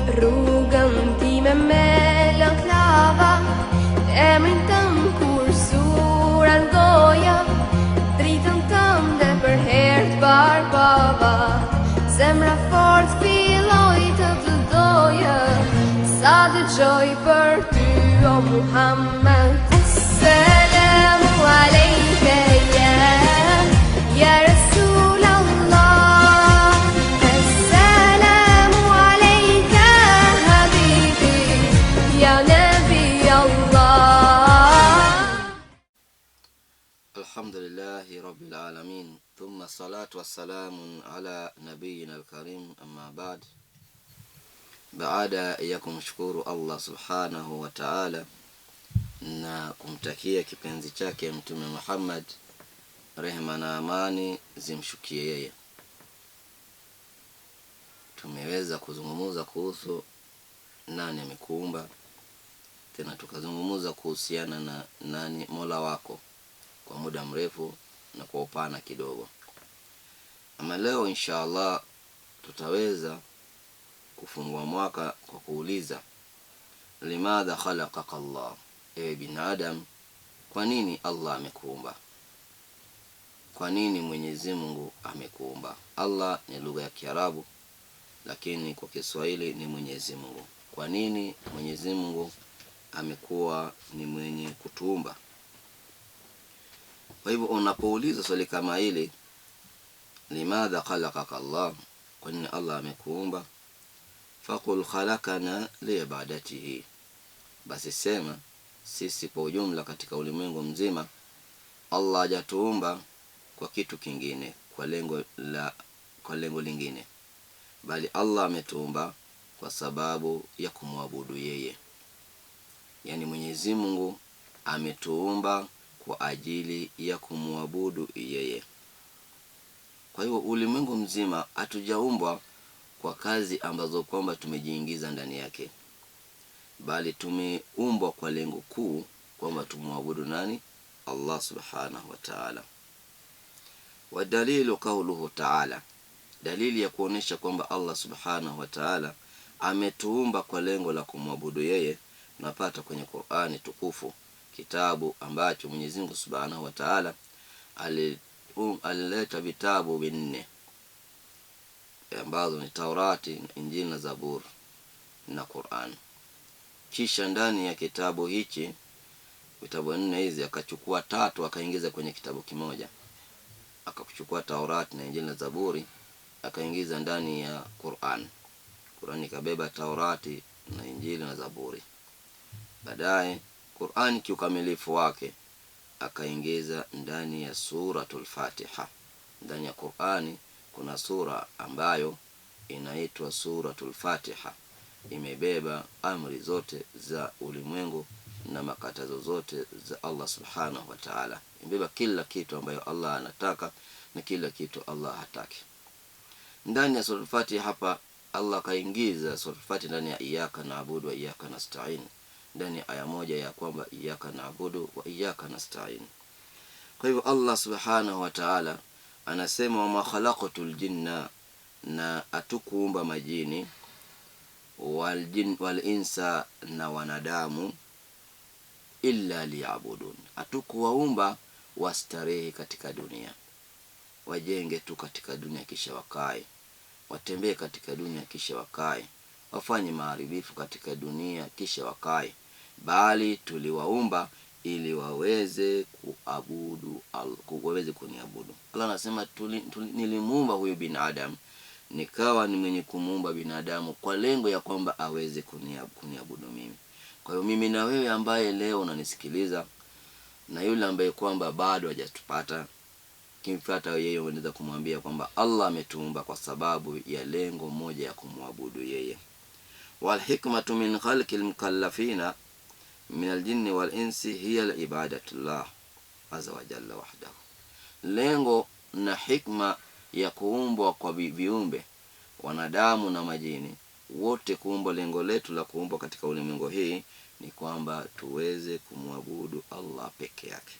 Rrugën time me lot lava, emrin tënd kur s'ura goja, dritën tënde për herë të parë pava. Zemra fort filloi të të doja, sa dëgjoj për ty o Muhammed. Selamu alejke ya Rasul Allah. Assalamu alayka habibi ya Nabi Allah. Alhamdulillahi rabbil alamin thumma salatu wassalamu ala nabiyina alkarim amma ba'd. Baada ya kumshukuru Allah subhanahu wa ta'ala na kumtakia kipenzi chake Mtume Muhammad, rehema na amani zimshukie yeye, tumeweza kuzungumza kuhusu nani amekuumba, tena tukazungumza kuhusiana na nani Mola wako kwa muda mrefu na kwa upana kidogo. Ama leo insha Allah tutaweza kufungua mwaka kwa kuuliza limadha khalaqaka Allah, ewe binadamu, kwa nini Allah amekuumba? Kwa nini Mwenyezi Mungu amekuumba? Allah ni lugha ya Kiarabu, lakini kwa Kiswahili ni Mwenyezi Mungu. Kwa nini Mwenyezi Mungu amekuwa ni mwenye kutuumba? Kwa hivyo unapouliza swali kama hili, limadha khalaqaka Allah, kwa nini Allah amekuumba? Faqul khalaqana liibadatihi, basi sema sisi kwa ujumla katika ulimwengu mzima Allah hajatuumba kwa kitu kingine, kwa lengo lingine, bali Allah ametuumba kwa sababu ya kumwabudu yeye. Yani Mwenyezi Mungu ametuumba kwa ajili ya kumwabudu yeye. Kwa hivyo ulimwengu mzima hatujaumbwa kwa kazi ambazo kwamba tumejiingiza ndani yake, bali tumeumbwa kwa lengo kuu kwamba tumwabudu nani? Allah subhanahu wa ta'ala. Wa dalilu qawluhu ta'ala, dalili ya kuonesha kwamba Allah subhanahu wa ta'ala ametuumba kwa lengo la kumwabudu yeye, tunapata kwenye Qur'ani tukufu, kitabu ambacho Mwenyezi Mungu subhanahu wa ta'ala alileta vitabu vinne ambazo ni Taurati, Injili na Zaburi na Qur'an. Kisha ndani ya kitabu hichi, vitabu nne hizi, akachukua tatu akaingiza kwenye kitabu kimoja. Akachukua Taurati na Injili na Zaburi akaingiza ndani ya Qur'an. Qur'an ikabeba Taurati na Injili na Zaburi. Baadaye Qur'an kiukamilifu wake akaingiza ndani ya Suratul Fatiha. Ndani ya Qur'ani kuna sura ambayo inaitwa Suratul Fatiha, imebeba amri zote za ulimwengu na makatazo zote za Allah subhanahu wa ta'ala. Imebeba kila kitu ambayo Allah anataka na kila kitu Allah hataki. Ndani ya Suratul Fatiha hapa Allah kaingiza Suratul Fatiha ndani ya iyyaka na'budu wa iyyaka nasta'in, ndani ya aya moja ya kwamba iyyaka na'budu wa iyyaka nasta'in. Kwa hivyo Allah subhanahu wa ta'ala anasema wama khalaqatul jinna, na atukuumba majini, wal jin wal insa, na wanadamu, illa liya'budun, atukuwaumba wastarehe katika dunia, wajenge tu katika dunia kisha wakae, watembee katika dunia kisha wakae, wafanye maharibifu katika dunia kisha wakae, bali tuliwaumba ili waweze kuabudu, waweze kuniabudu. Allah anasema nilimuumba huyu binadamu, nikawa ni mwenye kumuumba binadamu kwa lengo ya kwamba aweze kuniabudu mimi. Kwa hiyo mimi na wewe ambaye leo unanisikiliza na yule ambaye kwamba bado hajatupata, kimfuata yeye unaweza kumwambia kwamba Allah ametuumba kwa sababu ya lengo moja ya kumwabudu yeye. Wal hikmatu min khalqil mukallafina min aljinni wal insi hiya al-ibadatullah azza wa jalla wahdahu. Lengo na hikma ya kuumbwa kwa viumbe wanadamu na majini wote, kuumbwa, lengo letu la kuumbwa katika ulimwengu hii ni kwamba tuweze kumwabudu Allah peke yake.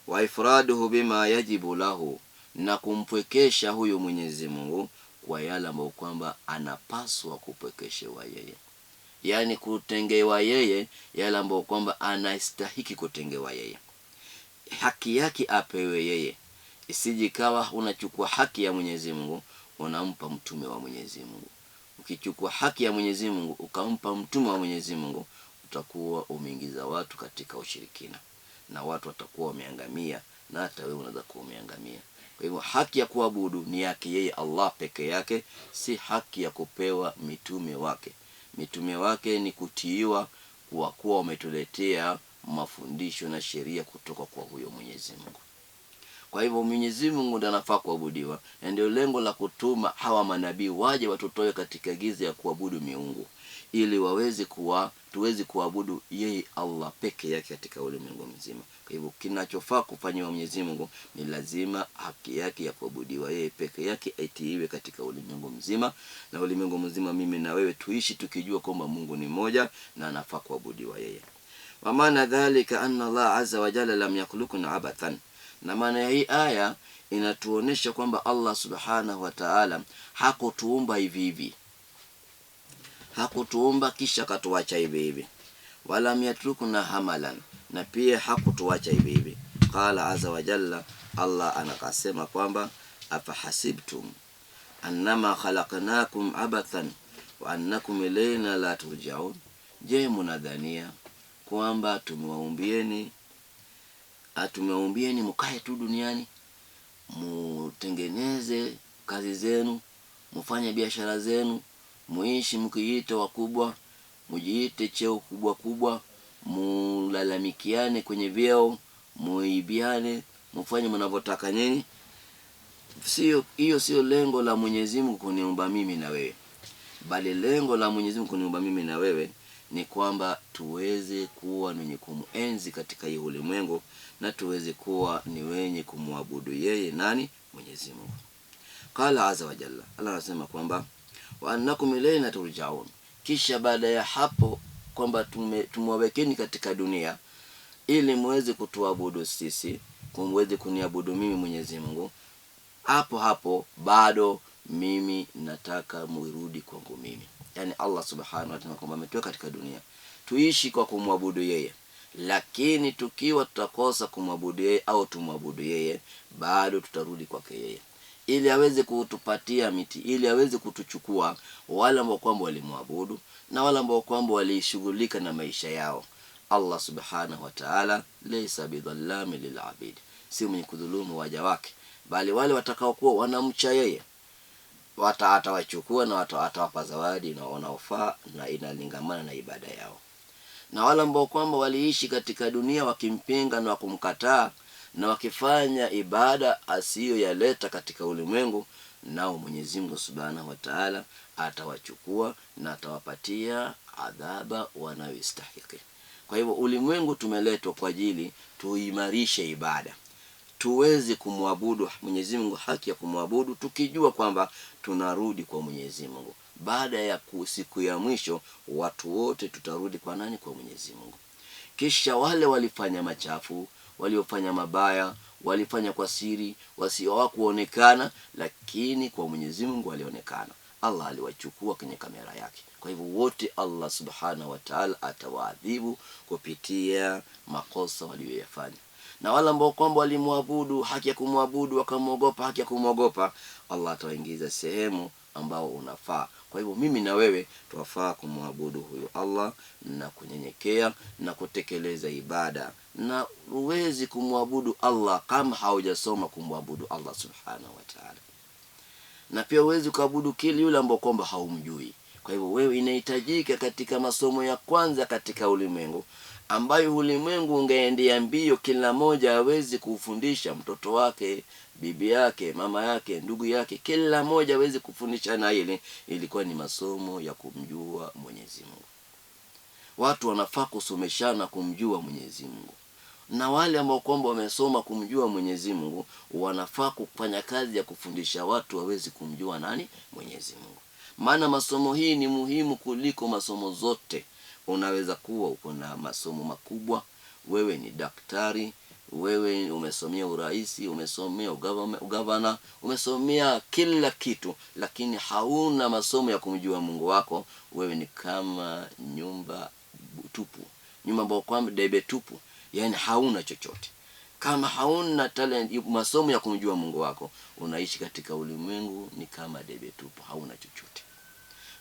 Wa ifraduhu bima yajibu lahu, na kumpwekesha huyu Mwenyezi Mungu kwa yale ambayo kwamba anapaswa kupwekeshewa yeye, yaani kutengewa yeye yale ambayo kwamba anastahiki kutengewa yeye, haki yake apewe yeye, isijikawa unachukua haki ya Mwenyezi Mungu unampa mtume wa Mwenyezi Mungu. Ukichukua haki ya Mwenyezi Mungu ukampa mtume wa Mwenyezi Mungu, utakuwa umeingiza watu katika ushirikina na watu watakuwa wameangamia, na hata wewe unaweza kuwa umeangamia. Kwa hivyo haki ya kuabudu ni yake yeye Allah peke yake, si haki ya kupewa mitume wake. Mitume wake ni kutiiwa kwa kuwa wametuletea mafundisho na sheria kutoka kwa huyo Mwenyezi Mungu. Kwa hivyo Mwenyezi Mungu ndiye anafaa kuabudiwa, na ndio lengo la kutuma hawa manabii waje watutoe katika giza ya kuabudu miungu, ili waweze kuwa tuweze kuabudu yeye Allah peke yake katika ulimwengu mzima. Kwa hivyo kinachofaa kufanyiwa Mwenyezi Mungu ni lazima haki yake ya kuabudiwa yeye peke yake itiiwe katika ulimwengu mzima, na ulimwengu mzima mimi na wewe tuishi tukijua kwamba Mungu ni mmoja na anafaa kuabudiwa yeye. Wa maana dhalika anna Allah azza wa jalla lam yakhluqna abathan, na maana ya hii aya inatuonesha kwamba Allah subhanahu wa ta'ala hakutuumba hivi hivi, hakutuumba kisha akatuacha hivi hivi, wala yatrukuna hamalan, na pia hakutuacha hivi hivi. Qala azza wa jalla, Allah anakasema kwamba afahasibtum annama khalaqnakum abathan wa annakum ilayna la turjaun, je, mnadhania kwamba tumewaumbieni mkae tu duniani, mutengeneze kazi zenu, mufanye biashara zenu, muishi mkijiita wakubwa, mujiite cheo kubwa kubwa, mulalamikiane kwenye vyeo, muibiane, mufanye mnavyotaka nyinyi? Sio hiyo, sio lengo la Mwenyezi Mungu kuniumba mimi na wewe, bali lengo la Mwenyezi Mungu kuniumba mimi na wewe ni kwamba tuweze kuwa wenye kumuenzi katika hii ulimwengu na tuweze kuwa ni wenye kumwabudu yeye nani? Mwenyezi Mungu. Qala azza wa jalla, Allah anasema kwamba wa annakum ilayna turjaun, kisha baada ya hapo kwamba tumewawekeni katika dunia ili muweze kutuabudu sisi, muweze kuniabudu mimi Mwenyezi Mungu, hapo hapo bado mimi nataka muirudi kwangu mimi. Yani Allah subhanahu wa ta'ala kwamba ametuweka katika dunia tuishi kwa kumwabudu yeye, lakini tukiwa tutakosa kumwabudu yeye au tumwabudu yeye, bado tutarudi kwake yeye, ili aweze kutupatia miti, ili aweze kutuchukua wale ambao kwamba walimwabudu na wale ambao kwamba walishughulika na maisha yao. Allah subhanahu wa ta'ala laysa bidhallami lilabid, si mwenye kudhulumu waja wake, bali wale watakaokuwa wanamcha yeye atawachukua na atawapa zawadi na wanaofaa na inalingamana na ibada yao. Na wale ambao kwamba waliishi katika dunia wakimpinga na kumkataa na wakifanya ibada asiyoyaleta katika ulimwengu, nao Mwenyezi Mungu Subhanahu wa Ta'ala atawachukua na atawapatia adhaba wanayostahili. Kwa hivyo ulimwengu tumeletwa kwa ajili tuimarishe ibada, tuweze kumwabudu Mwenyezi Mungu, haki ya kumwabudu, tukijua kwamba tunarudi kwa Mwenyezi Mungu. Baada ya siku ya mwisho watu wote tutarudi kwa nani? Kwa Mwenyezi Mungu. Kisha wale walifanya machafu, waliofanya mabaya, walifanya kwa siri, wasiokuonekana, lakini kwa Mwenyezi Mungu walionekana. Allah aliwachukua kwenye kamera yake. Kwa hivyo wote Allah Subhanahu wa Ta'ala atawaadhibu kupitia makosa walioyafanya. Na wale ambao kwamba walimwabudu, haki ya kumwabudu, wakamwogopa, haki ya kumwogopa, Allah atawaingiza sehemu ambao unafaa. Kwa hivyo mimi na wewe twafaa kumwabudu huyo Allah na kunyenyekea na kutekeleza ibada. Na huwezi kumwabudu Allah kama haujasoma kumwabudu Allah Subhanahu wa Ta'ala. Na pia huwezi kuabudu kile yule ambao kwamba haumjui. Kwa hivyo wewe inahitajika katika masomo ya kwanza katika ulimwengu, ambayo ulimwengu ungeendea mbio, kila mmoja awezi kufundisha mtoto wake, bibi yake, mama yake, ndugu yake, kila mmoja awezi kufundisha. Na ile ilikuwa ni masomo ya kumjua Mwenyezi Mungu. Watu wanafaa kusomeshana kumjua Mwenyezi Mungu, na wale ambao kwamba wamesoma kumjua Mwenyezi Mungu wanafaa kufanya kazi ya kufundisha watu wawezi kumjua nani? Mwenyezi Mungu. Maana masomo hii ni muhimu kuliko masomo zote. Unaweza kuwa uko na masomo makubwa, wewe ni daktari, Wewe umesomea uraisi, umesomea ugavana, umesomea kila kitu, lakini hauna masomo ya kumjua Mungu wako. Wewe ni kama nyumba tupu, nyumba ambayo kwamba debe tupu, yani hauna chochote. Kama hauna talent, masomo ya kumjua Mungu wako, unaishi katika ulimwengu ni kama debe tupu, hauna chochote.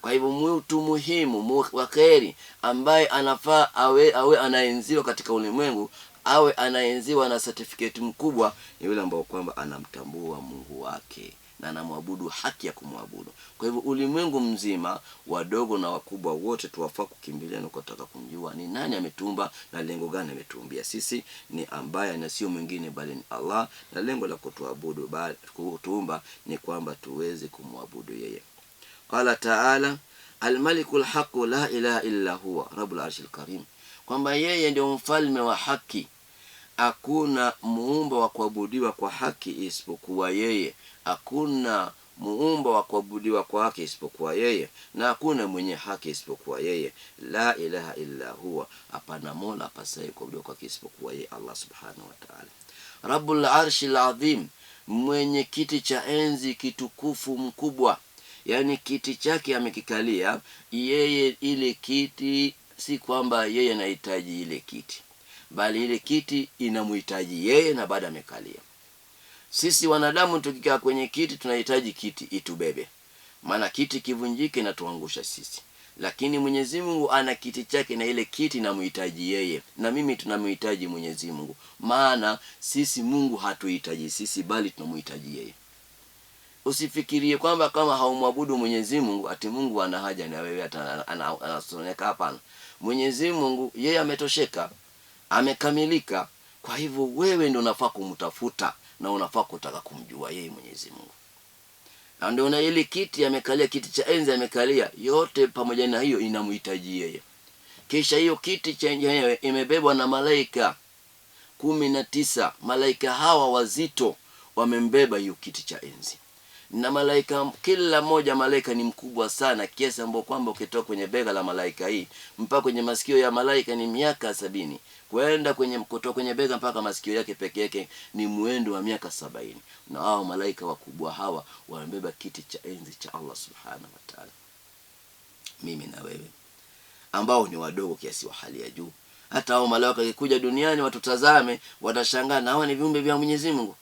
Kwa hivyo mtu muhimu wa kheri ambaye anafaa awe anaenziwa katika ulimwengu, awe anaenziwa na certificate mkubwa, ni yule ambao kwamba anamtambua Mungu wake na anamwabudu haki ya kumwabudu. Kwa hivyo ulimwengu mzima, wadogo na wakubwa, wote tuwafaa kukimbilia na kutaka kumjua ni nani ametuumba na lengo gani ametuumbia sisi, ni ambaye na sio mwingine bali ni Allah, na lengo la kutuabudu bali kutuumba ni kwamba tuweze kumwabudu yeye. Qala ta'ala almaliku alhaqu la ilaha illa huwa rabbul arshil karim, kwamba yeye ndio mfalme wa haki, hakuna muumba wa kuabudiwa kwa haki isipokuwa yeye, hakuna muumba wa kuabudiwa kwa haki isipokuwa yeye, na hakuna mwenye haki isipokuwa yeye. La ilaha illa huwa, hapana mola apasaye kuabudiwa kwa haki isipokuwa yeye Allah subhanahu wa ta'ala. Rabbul arshil azim, mwenye kiti cha enzi kitukufu mkubwa, yani kiti chake amekikalia yeye. Ile kiti si kwamba yeye anahitaji ile kiti, bali ile kiti inamhitaji yeye, na baada amekalia. Sisi wanadamu tukikaa kwenye kiti tunahitaji kiti itubebe, maana kiti kivunjike inatuangusha sisi. Lakini Mwenyezi Mungu ana kiti chake na ile kiti inamhitaji yeye, na mimi tunamhitaji Mwenyezi Mungu, maana sisi Mungu hatuhitaji sisi, bali tunamhitaji yeye. Usifikirie kwamba kama haumwabudu Mwenyezi Mungu ati Mungu ana haja na wewe, hata anasoneka. Hapana, Mwenyezi Mungu yeye ametosheka, amekamilika. Kwa hivyo wewe ndio unafaa kumtafuta na unafaa kutaka kumjua yeye Mwenyezi Mungu. Na ndio na ile kiti amekalia, kiti cha enzi amekalia, yote pamoja na hiyo inamhitaji yeye. Kisha hiyo kiti chenyewe imebebwa na malaika 19. Malaika hawa wazito wamembeba hiyo kiti cha enzi, na malaika kila mmoja malaika ni mkubwa sana kiasi ambapo kwamba ukitoka kwenye bega la malaika hii mpaka kwenye masikio ya malaika ni miaka 70, kwenda kwenye kutoka kwenye bega mpaka masikio yake peke yake ni mwendo wa miaka 70. Na hao malaika wakubwa hawa wamebeba kiti cha enzi cha Allah subhanahu wa ta'ala. Mimi na wewe ambao ni wadogo kiasi wa hali ya juu, hata hao malaika wakikuja duniani watutazame, watashangaa na hawa ni viumbe vya Mwenyezi Mungu.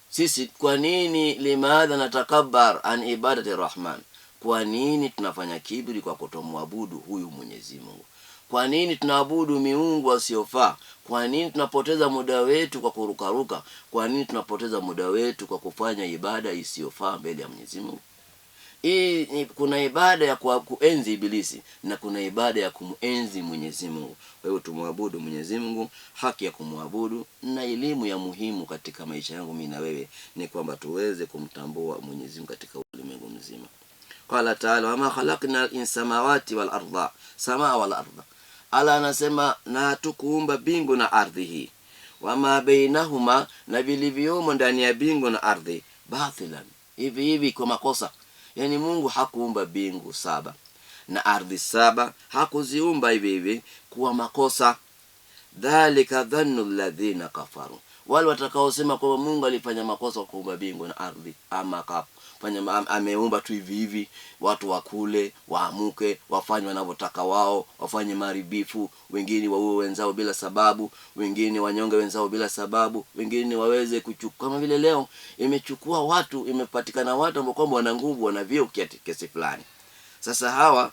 Sisi kwa nini limadha natakabar an ibadati rahman? Kwa nini tunafanya kiburi kwa kutomwabudu huyu Mwenyezi Mungu? Kwa nini tunaabudu miungu wasiofaa? Kwa nini tunapoteza muda wetu kwa kurukaruka? Kwa nini tunapoteza muda wetu kwa kufanya ibada isiyofaa mbele ya Mwenyezi Mungu? Hii kuna ibada ya kuenzi ibilisi na kuna ibada ya kumuenzi Mwenyezi Mungu. Kwa hiyo tumwabudu Mwenyezi Mungu, haki ya kumwabudu, na elimu ya muhimu katika maisha yangu mimi na wewe ni kwamba tuweze kumtambua Mwenyezi Mungu katika ulimwengu mzima. Qala ta'ala wama khalaqna al-samawati wal arda samaa wal arda, Ala anasema na hatukuumba mbingu na ardhi hii, wama bainahuma, na vilivyomo ndani ya mbingu na ardhi, batilan, hivi hivi kwa makosa. Yani Mungu hakuumba mbingu 7 na ardhi 7, hakuziumba hivi hivi kwa makosa. Dhalika dhannu alladhina kafaru, wale watakaosema kwamba Mungu alifanya makosa kwa kuumba mbingu na ardhi, ama kafanya ameumba tu hivi hivi, watu wakule, waamuke, wafanye wanavyotaka wao, wafanye maharibifu, wengine waue wenzao bila sababu, wengine wanyonge wenzao bila sababu, wengine waweze kuchukua. Kama vile leo imechukua watu, imepatikana watu ambao kwamba wana nguvu, wana vyeo kiasi fulani. Sasa hawa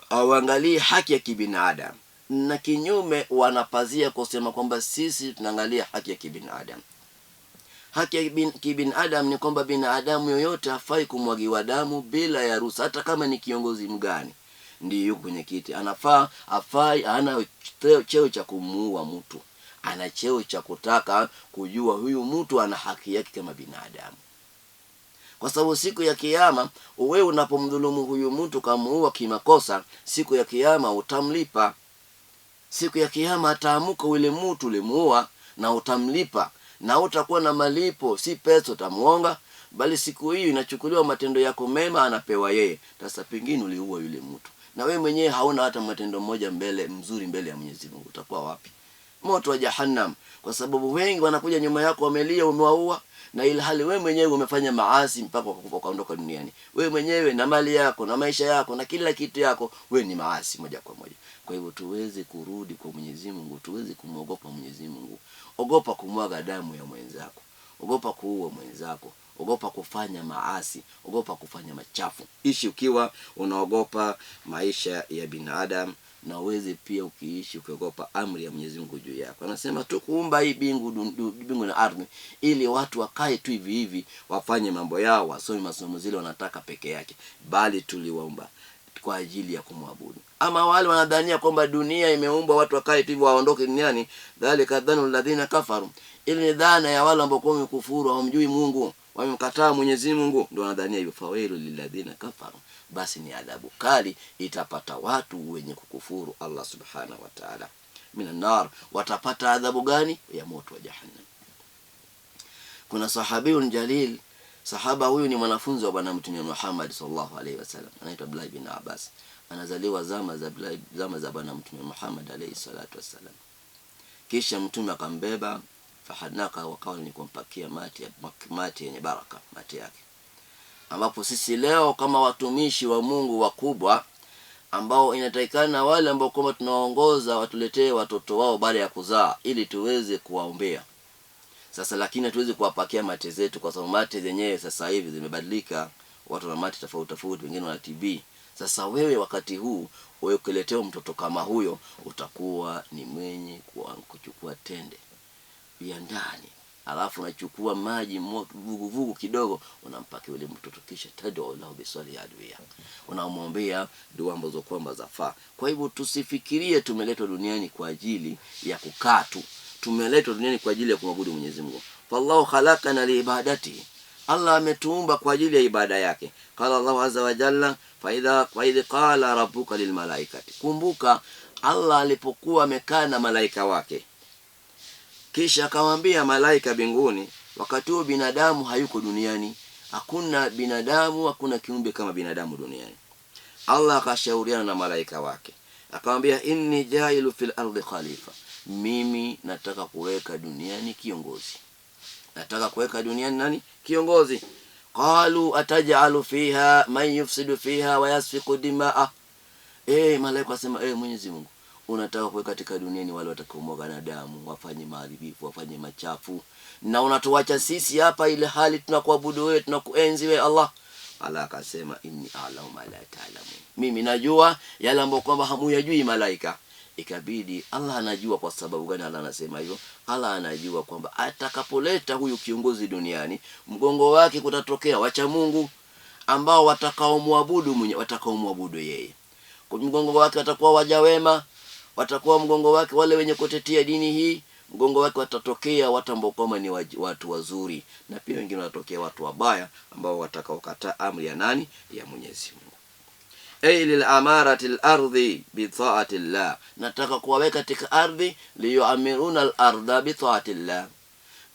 hawaangalii haki ya kibinadamu, na kinyume wanapazia kusema kwamba sisi tunaangalia haki ya kibinadamu. Haki ya kibinadamu ni kwamba binadamu yoyote hafai kumwagiwa damu bila ya ruhusa, hata kama ni kiongozi mgani ndiye yuko kwenye kiti. Anafaa, hafai, hana cheo cha kumuua mtu, ana cheo cha kutaka kujua huyu mtu ana haki yake kama binadamu. Kwa sababu siku ya kiyama wewe unapomdhulumu huyu mtu kamuua kimakosa, siku ya kiyama utamlipa. Siku ya kiyama ataamuka yule mtu ulimuua na utamlipa, na utakuwa na malipo, si pesa utamuonga, bali siku hiyo inachukuliwa matendo yako mema anapewa yeye. Sasa pengine uliua yule mtu na wewe mwenyewe hauna hata matendo moja mbele mzuri mbele ya Mwenyezi Mungu, utakuwa wapi? Moto wa Jahannam, kwa sababu wengi wanakuja nyuma yako wamelia, umewaua, na ilhali wewe mwenyewe umefanya maasi mpaka ukaondoka duniani. Wewe mwenyewe na mali yako na maisha yako na kila kitu yako, wewe ni maasi moja kwa moja. Kwa hivyo tuweze kurudi kwa Mwenyezi Mungu, tuweze kumwogopa Mwenyezi Mungu. Ogopa kumwaga damu ya mwenzako, ogopa kuua mwenzako, ogopa kufanya maasi, ogopa kufanya machafu. Ishi ukiwa unaogopa maisha ya binadamu, na uweze pia ukiishi ukiogopa amri ya Mwenyezi Mungu juu yako. Anasema tu kuumba hii mbingu na ardhi ili watu wakae tu hivi hivi, wafanye mambo yao, wasome masomo zile wanataka peke yake, bali tuliwaumba kwa ajili ya kumwabudu. Ama wale wanadhania kwamba dunia imeumbwa watu wakae tu hivi waondoke duniani, dhalika dhanu alladhina kafaru, ili ni dhana ya wale ambao wamekufuru, hawamjui Mungu, wamemkataa Mwenyezi Mungu, ndio wanadhania hivyo. Fawailu lilladhina kafaru, basi ni adhabu kali itapata watu wenye kukufuru Allah subhanahu wa ta'ala. Minan nar, watapata adhabu gani? Ya moto wa Jahannam. Kuna sahabiyun jalil, sahaba huyu ni mwanafunzi wa Bwana Mtume Muhammad sallallahu alaihi wasallam, anaitwa Abdullah bin Abbas. Anazaliwa zama za Bwana Mtume Muhammad alaihi salatu wasallam. Kisha Mtume akambeba fahadnaka, wakawa ni kumpakia mate yenye baraka, mate yake, ambapo sisi leo kama watumishi wa Mungu wakubwa ambao inatakikana wale ambao kwamba tunawaongoza watuletee watoto wao baada ya kuzaa ili tuweze kuwaombea. Sasa lakini hatuwezi kuwapakia mate zetu kwa sababu mate zenyewe sasa hivi zimebadilika, watu wana mate tofauti tofauti, wengine wana TB. Sasa wewe wakati huu wewe ukiletewa mtoto kama huyo, utakuwa ni mwenye kuchukua tende ya ndani, alafu unachukua maji vuguvugu kidogo, unampakia yule mtoto, kisha tad'u lahu bisali adwiya, unamwombea dua ambazo kwamba zafaa. Kwa hivyo tusifikirie tumeletwa duniani kwa ajili ya kukaa tu, tumeletwa duniani kwa ajili ya kumwabudu Mwenyezi Mungu. Fallahu khalaqana liibadatihi, Allah ametuumba kwa ajili ya ibada yake. Qala Allahu azza wa jalla fa idha qala rabbuka lilmalaikati. Kumbuka Allah alipokuwa amekaa na malaika wake, kisha akamwambia malaika mbinguni. Wakati huo binadamu hayuko duniani, hakuna binadamu, hakuna kiumbe kama binadamu duniani. Allah akashauriana na malaika wake akamwambia, inni jailu fil ardi khalifa, mimi nataka kuweka duniani kiongozi. Nataka kuweka duniani nani? Kiongozi. Qalu atajalu fiha man yufsidu fiha wa yasfiku dimaa. Malaika asema, Mwenyezi Mungu, unataka kuweka katika duniani wale watakaomwaga na damu, wafanye maharibifu, wafanye machafu, na unatuacha sisi hapa ile hali tunakuabudu wewe, tunakuenzi wewe Allah. Allah akasema, inni a'lamu ma la ta'lamun, mimi najua yale ambayo kwamba hamuyajui malaika. Ikabidi Allah anajua. Kwa sababu gani Allah anasema hivyo? Allah anajua kwamba atakapoleta huyu kiongozi duniani, mgongo wake kutatokea wacha Mungu ambao watakaomwabudu mwenye, watakaomwabudu yeye. Kwa mgongo wake watakuwa waja wema, watakuwa mgongo wake wale wenye kutetea dini hii, mgongo wake watatokea watu ambao kwamba ni watu wazuri, na pia wengine watatokea watu wabaya ambao watakaokataa amri ya nani? Ya Mwenyezi Mungu. Ay lil amarati al-ardhi bi ta'ati llah, nataka kuwaweka katika ardhi, liyuamiruna al-ardha bi ta'ati llah,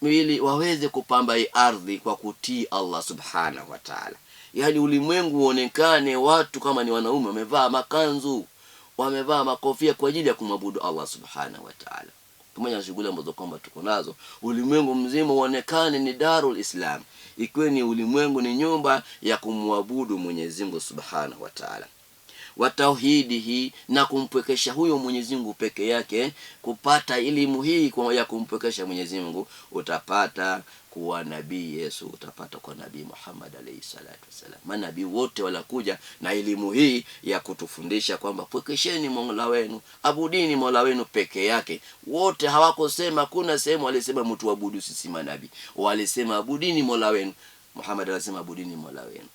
ili waweze kupamba hii ardhi kwa kutii Allah subhanahu wa ta'ala. Yaani ulimwengu uonekane watu kama ni wanaume wamevaa makanzu, wamevaa makofia kwa ajili ya kumwabudu Allah subhanahu wa ta'ala. Pamoja na shughuli ambazo kwamba tuko nazo, ulimwengu mzima uonekane ni Darul Islam, ikiwe ni ulimwengu ni nyumba ya kumwabudu Mwenyezi Mungu subhanahu wa ta'ala, wa tauhidi hii, na kumpwekesha huyo Mwenyezi Mungu peke yake. Kupata elimu hii ya kumpwekesha Mwenyezi Mungu, utapata kuwa nabii Yesu, utapata kwa nabii Muhammad alayhi salatu wasalam. Manabii wote walakuja na elimu hii ya kutufundisha kwamba pwekesheni Mola wenu, abudini Mola wenu peke yake. Wote hawakosema, kuna sehemu walisema mtu abudu sisi manabii, walisema abudini Mola wenu. Muhammad alisema abudini Mola wenu,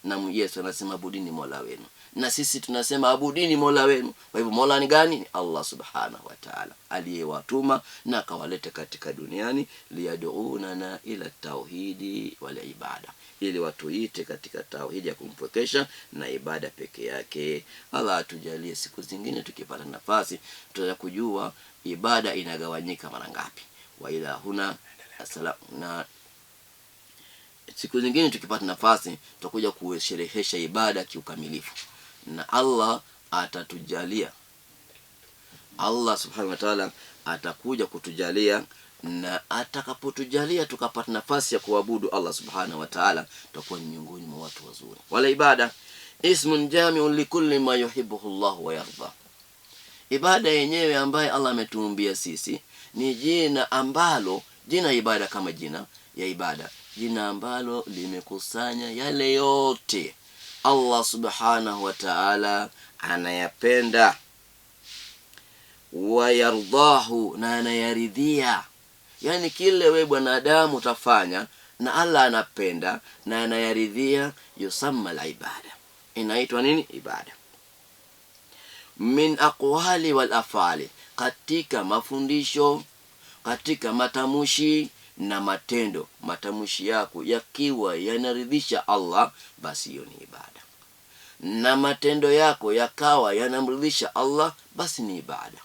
na Yesu anasema abudini Mola wenu, na sisi tunasema abudini Mola wenu. Kwa hivyo Mola ni gani? Ni Allah subhanahu wa ta'ala aliyewatuma na akawaleta katika duniani, liyad'unana ila tauhidi wal ibada, ili watuite katika tauhidi ya kumpwekesha na ibada peke yake. Allah atujalie siku zingine tukipata nafasi tutaweza kujua ibada inagawanyika mara ngapi. Wa ila huna na siku zingine tukipata nafasi tutakuja kusherehesha ibada kiukamilifu, na Allah atatujalia. Allah subhanahu wa ta'ala atakuja kutujalia, na atakapotujalia tukapata nafasi ya kuabudu Allah subhanahu wa ta'ala, tutakuwa ni miongoni mwa watu wazuri. Wala ibada ismun jami'un likulli ma yuhibbuhu Allah wa yarda. Ibada yenyewe ambaye Allah ametuumbia sisi ni jina ambalo, jina ibada kama jina ya ibada, jina ambalo limekusanya yale yote Allah subhanahu wa ta'ala anayapenda, wa yardahu, na anayaridhia. Yani kile wewe bwanadamu utafanya na Allah anapenda na anayaridhia, yusamma al-ibada, inaitwa nini? Ibada. Min aqwali wal afali, katika mafundisho, katika matamushi na matendo. Matamushi yako yakiwa yanaridhisha Allah, basi hiyo ni ibada, na matendo yako yakawa yanamridhisha Allah, basi ni ibada.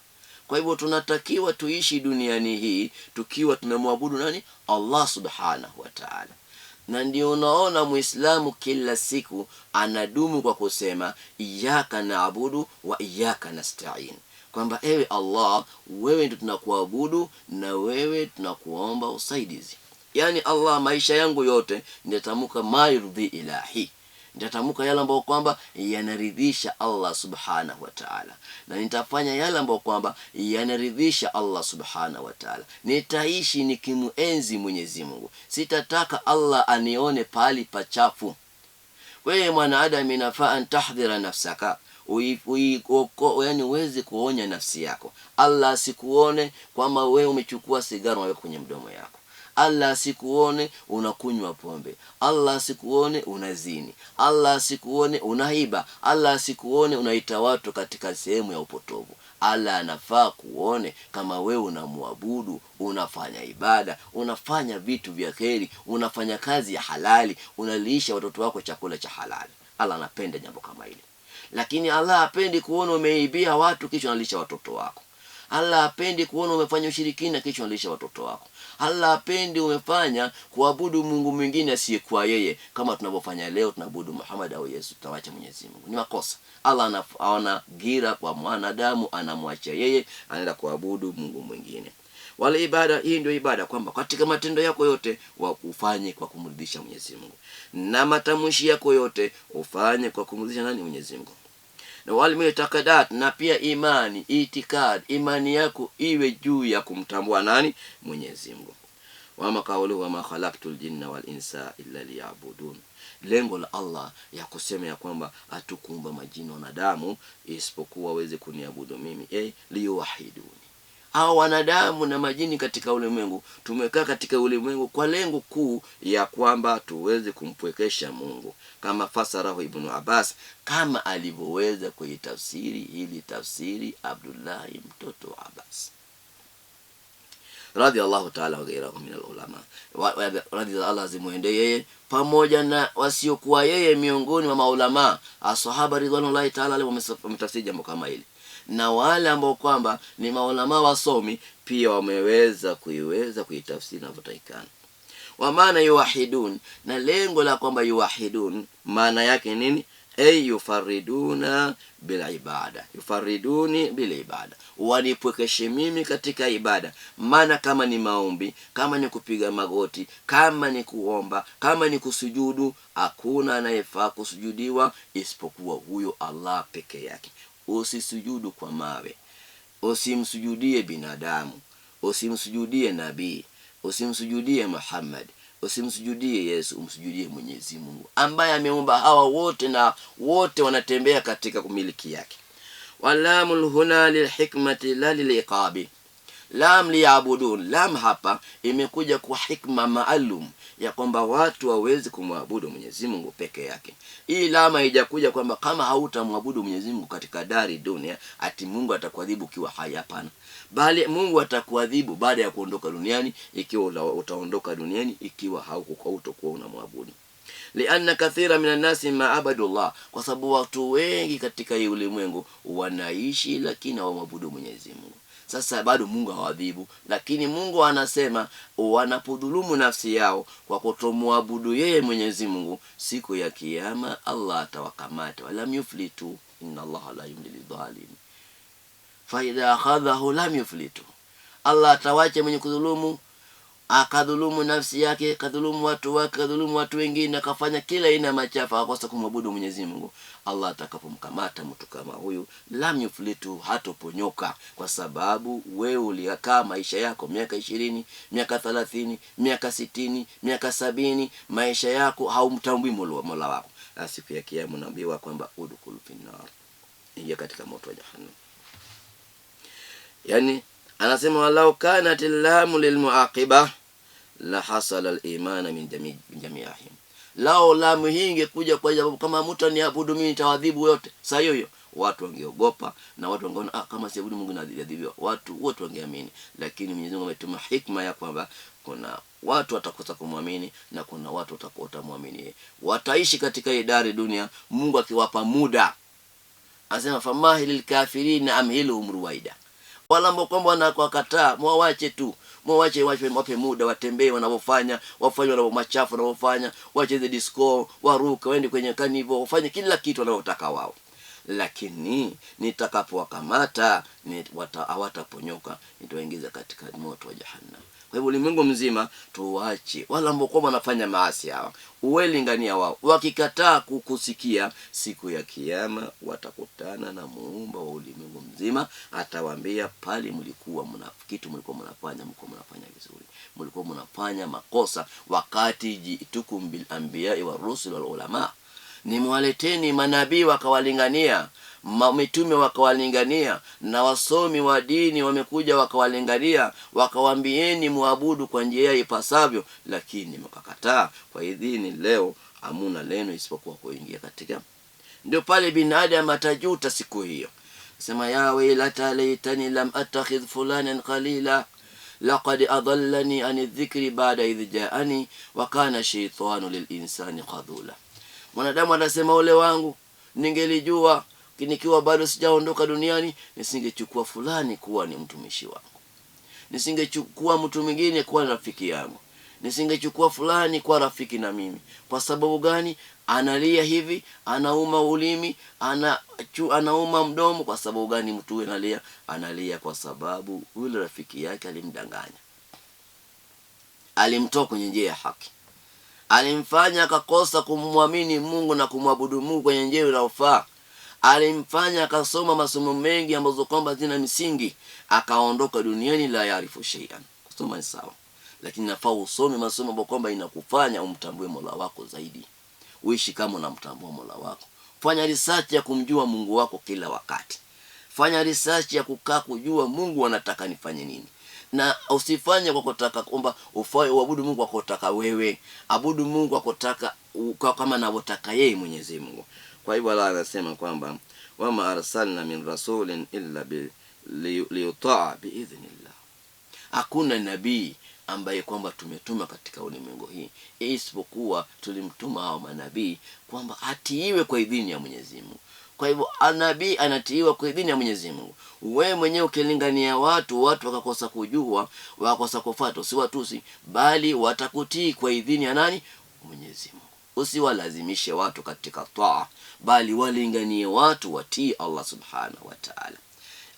Kwa hivyo tunatakiwa tuishi duniani hii tukiwa tunamwabudu nani? Allah subhanahu wa ta'ala. Na ndio unaona Muislamu kila siku anadumu kwa kusema iyyaka na'budu wa iyyaka nasta'in, kwamba ewe Allah, wewe ndio tunakuabudu na wewe tunakuomba usaidizi. Yani Allah, maisha yangu yote nitatamka mayurdhi ilahi, nitatamka yale ambayo kwamba yanaridhisha Allah subhanahu wa ta'ala, na nitafanya yale ambayo kwamba yanaridhisha Allah subhanahu wa ta'ala. Nitaishi nikimuenzi Mwenyezi Mungu, sitataka Allah anione pali pachafu. Wewe mwanadamu, inafaa antahdhira nafsaka, yani uweze kuonya nafsi yako. Allah asikuone kwamba wewe umechukua sigara unaweka kwenye mdomo yako. Allah asikuone unakunywa pombe. Allah asikuone unazini. Allah asikuone unaiba. Allah asikuone unaita watu katika sehemu ya upotovu. Allah anafaa kuone kama wewe unamwabudu, unafanya ibada, unafanya vitu vya kheri, unafanya kazi ya halali, unalisha watoto wako chakula cha halali. Allah anapenda jambo kama hili. Lakini Allah hapendi kuona umeibia watu kisha unalisha watoto wako. Allah hapendi kuona umefanya ushirikina kisha unalisha watoto wako. Allah hapendi umefanya kuabudu Mungu mwingine asiyekuwa yeye, kama tunavyofanya leo, tunaabudu Muhammad au Yesu, tunawacha Mwenyezi Mungu. Ni makosa. Allah anaona gira kwa mwanadamu, anamwacha yeye, anaenda kuabudu Mungu mwingine. Wala ibada hii ndio ibada, kwamba katika matendo yako yote ufanye kwa kumridhisha Mwenyezi Mungu, na matamshi yako yote ufanye kwa kumridhisha nani? Mwenyezi Mungu. Na wal mu'taqadat, na pia imani, itikad, imani yako iwe juu ya kumtambua nani? Mwenyezi Mungu. Wa maqawluhu wa ma khalaqtul jinna wal insa illa liya'budun. Lengo la Allah ya kusema ya kwamba hatukuumba majini na wanadamu isipokuwa waweze kuniabudu mimi, liyuwahiduni. Hao wanadamu na majini katika ulimwengu, tumekaa katika ulimwengu kwa lengo kuu ya kwamba tuweze kumpwekesha Mungu, kama fasarahu Ibn Abbas, kama alivyoweza kuitafsiri hili tafsiri Abdullah mtoto wa Abbas radhiallahu ta'ala wa ghayruhu min al-ulama, radhiallahu zimuende yeye pamoja na wasiokuwa yeye miongoni mwa maulama asahaba ridwanullahi ta'ala alayhim, wametafsiri jambo kama hili, na wale ambao kwamba ni maulama wasomi pia wameweza kuiweza kuitafsiri inavyotakikana. Wa maana yuwahidun, na lengo la kwamba yuwahidun maana yake nini? Ay yufariduna bil ibada, yufariduni bil ibada, wanipwekeshe mimi katika ibada. Maana kama ni maombi, kama ni kupiga magoti, kama ni kuomba, kama ni kusujudu, hakuna anayefaa kusujudiwa isipokuwa huyo Allah peke yake. Usisujudu kwa mawe, usimsujudie binadamu, usimsujudie nabii, usimsujudie Muhammad, usimsujudie Yesu, umsujudie Mwenyezi Mungu ambaye ameumba hawa wote na wote wanatembea katika kumiliki yake. Walamul huna lilhikmati la liliqabi. Lam liyabudun, lam hapa imekuja kwa hikma maalum ya kwamba watu waweze kumwabudu Mwenyezi Mungu peke yake. Hii lam haijakuja kwamba kama hautamwabudu Mwenyezi Mungu katika dari dunia ati Mungu atakuadhibu ukiwa hai, hapana. Bali Mungu atakuadhibu baada ya kuondoka duniani, ikiwa utaondoka duniani ikiwa haukuwa unamwabudu. Lianna kathira minan nasi ma abadullah, kwa sababu watu wengi katika hii ulimwengu wanaishi lakini hawamwabudu Mwenyezi Mungu. Sasa bado Mungu hawadhibu, lakini Mungu anasema wanapodhulumu nafsi yao kwa kutomwabudu yeye Mwenyezi Mungu, siku ya kiyama Allah atawakamata. Walam yuflitu inna Allah la yumli lidhalim fa idha akhadhahu lam yuflitu. Allah atawacha mwenye kudhulumu akadhulumu nafsi yake, akadhulumu watu wake, akadhulumu watu wengine, akafanya kila aina ya machafu, akakosa kumwabudu Mwenyezi Mungu. Allah atakapomkamata mtu kama huyu, lam yuflitu, hatoponyoka, kwa sababu wewe ulikaa maisha yako miaka 20, miaka 30, miaka 60, miaka 70, maisha yako haumtambui Mola wako. Na siku ya Kiyama unaambiwa kwamba udkhulu finnar, ingia katika moto wa Jahannam. Yani anasema walau kanat lamu lilmuaqiba la hasala al-imana min jami'ihim. Lao lamu hii ingekuja kwa sababu kama mtu aniabudu mimi nitawadhibu yote. Saa hiyo hiyo watu wangeogopa na watu wangeona kama siabudu Mungu naadhibiwa. Watu wote wangeamini. Lakini Mwenyezi Mungu ametuma hikma ya kwamba kuna watu watakosa kumwamini na kuna watu watamwamini. Wataishi katika idari dunia, Mungu akiwapa muda. Anasema famahilil kafirina amhiluhum ruwaida. Wala ambao kwamba wanakataa mwawache tu, mwawache, wape muda watembee wanavyofanya, wafanye wanavyo machafu wanavyofanya, wacheze disco, waruke, waende kwenye kanivo, wafanye kila kitu wanavyotaka wao. Lakini nitakapowakamata hawataponyoka, nitawaingiza katika moto wa Jahannam. Kwa hivyo ulimwengu mzima tuwache wala ambao kwamba wanafanya maasi hawa, uwelingania wao, wakikataa kukusikia, siku ya Kiyama watakutana na muumba wa ulimwengu mzima, atawaambia pale mlikuwa mna kitu, mlikuwa mnafanya, mlikuwa mnafanya vizuri, mlikuwa mnafanya makosa, wakati jitukum bil anbiya wa rusul wal ulama, nimwaleteni manabii wakawalingania, mitume wakawalingania, na wasomi wa dini wamekuja wakawalingania, wakawaambieni muabudu kwa njia ipasavyo, lakini mkakataa. Kwa idhini leo hamuna leno isipokuwa kuingia katika. Ndio pale binadamu atajuta siku hiyo, sema ya wailata laitani lam attakhidh fulanan qalila laqad adallani an dhikri ba'da idh ja'ani wa kana shaytanu lil insani khadhula. Mwanadamu anasema ole wangu, ningelijua nikiwa bado sijaondoka duniani, nisingechukua fulani kuwa ni mtumishi wangu, nisingechukua mtu mwingine kuwa rafiki yangu, nisingechukua fulani kuwa rafiki na mimi. Kwa sababu gani? Analia hivi, anauma ulimi, anauma mdomo. Kwa sababu gani mtu huyu analia? Analia kwa sababu yule rafiki yake alimdanganya, alimtoa kwenye njia ya haki, alimfanya akakosa kumwamini Mungu na kumwabudu Mungu kwenye njia inayofaa, alimfanya akasoma masomo mengi ambazo kwamba zina misingi, akaondoka duniani la yaarifu shay'an. Kusoma ni sawa, lakini nafaa usome masomo ambayo kwamba inakufanya umtambue Mola wako zaidi, uishi kama unamtambua Mola wako. Fanya research ya kumjua Mungu wako kila wakati. Fanya research ya kukaa kujua Mungu anataka nifanye nini. Na usifanye kwa kutaka kwamba ufanye uabudu Mungu kwa kutaka wewe. Abudu Mungu kwa kutaka kama anavyotaka yeye Mwenyezi Mungu. Kwa hivyo Allah anasema kwamba wama arsalna min rasulin illa liyutaa biidhnillah. Hakuna nabii ambaye kwamba tumetuma katika ulimwengu hii isipokuwa tulimtuma hao manabii kwamba atiiwe kwa idhini ya Mwenyezi Mungu. Kwa hivyo nabii anatiiwa kwa idhini ya Mwenyezi Mungu. Wewe mwenyewe ukilingania watu, watu wakakosa kujua, wakakosa kufuata, usiwatusi, bali watakutii kwa idhini ya nani? Mwenyezi Mungu. Usiwalazimishe watu katika taa, bali walinganie watu watii Allah Subhanahu wa Ta'ala.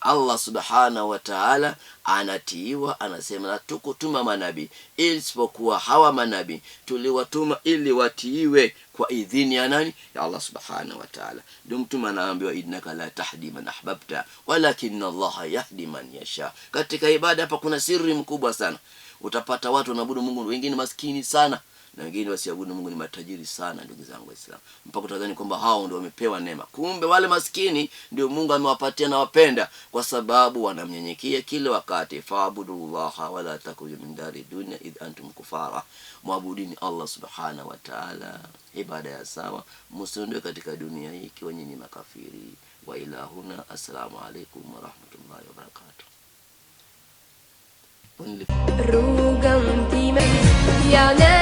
Allah Subhanahu wa Ta'ala anatiiwa, anasema na tukutuma manabii isipokuwa hawa manabii tuliwatuma ili watiiwe kwa idhini ya nani? Ya Allah Subhanahu wa Ta'ala. Ndio mtume anaambiwa innaka la tahdi man ahbabta walakin Allah yahdi man yasha. Katika ibada hapa kuna siri mkubwa sana. Utapata watu wanaabudu Mungu, wengine maskini sana na wengine wasiabudu Mungu ni matajiri sana, ndugu zangu Waislamu. Mpaka utadhani kwamba hao ndio wamepewa neema, kumbe wale maskini ndio Mungu amewapatia na wapenda, kwa sababu wanamnyenyekea kila wakati. Faabudullaha wala takunu min dari dunya idh antum kufara. Muabudini Allah Subhanahu wa Ta'ala ibada ya sawa, msiondoke katika dunia hii ikiwa nyinyi makafiri. Wa ilahuna, assalamu alaikum wa rahmatullahi wa barakatuh. Rrugën time, ja.